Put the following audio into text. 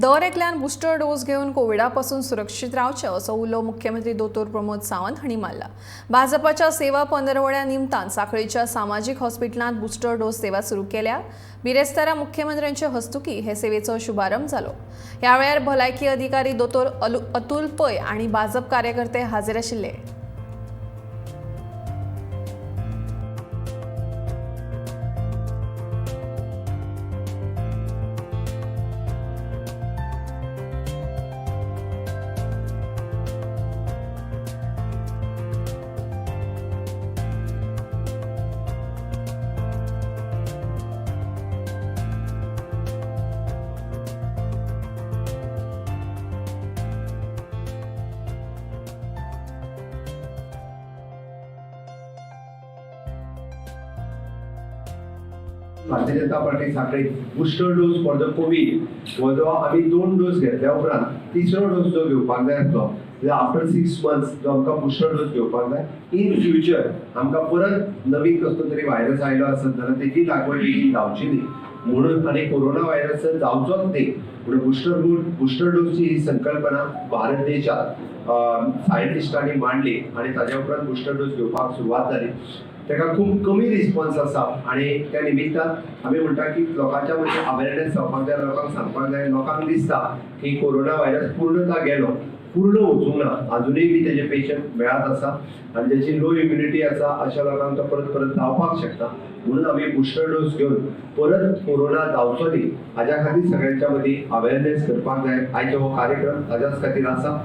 दर एकल्यान booster dose घेवन कोविडा पासून सुरक्षीत रावचें असो उलो मुख्यमंत्री दोतोर प्रमोद सावंत हांणी मारला. भाजपाच्या सेवा पंदरवड्या निमतान सांखळेच्या सामाजीक हॉस्पिटलांत बुस्टर डोस सेवा सुरू केल्या. बिरेस्तारा मुख्यमंत्र्यांचे हस्तुकी हे सेवेचो शुभारंभ जालो. ह्या वेळार भलायकी अधिकारी दोतोर अतुल पै आनी भाजप कार्यकर्ते हाजीर आशिल्ले. Bharatiya Janata Party Sanquelim booster dose for the COVID हो जो आमी 2 डोस घेतल्या उपरांत तिसरो डोस जो घेवपाक जाय आसलो, जाल्यार आफ्टर 6 मंथ्स जो आमकां बुस्टर डोस घेवपाक जाय. इन फ्युचर आमकां परत नवीन कसलो तरी व्हायरस आयलो आसत जाल्यार तेजी लागवड बेगीन जावची न्ही म्हणून, आनी कोरोना व्हायरस जावचोच न्ही म्हणून बुस्टर डोसची ही संकल्पना भारत देशात सायंटिस्टांनी मांडली आनी ताज्या उपरांत बुस्टर डोस घेवपाक सुरवात जाली. ताका खूब कमी रिस्पॉन्स आसा आनी त्या निमित्तान आमी म्हणटा की लोकांच्या मदीं अवेरनेस जावपाक जाय, लोकांक सांगपाक जाय. लोकांक दिसता की कोरोना व्हायरस पूर्णता गेलो, पूर्ण वचूंक ना, आजुनूय बी तेजे पेशंट मेळत आसा आनी ज्याची लो इम्युनिटी आसा अशा लोकांक तो परत परत जावपाक शकता. म्हणून आमी बुस्टर डोस घेवन परत कोरोना जावचो न्ही हाज्या खातीर सगळ्यांच्या मदीं अवेरनेस करपाक जाय. आयचो हो कार्यक्रम ताज्याच खातीर आसा.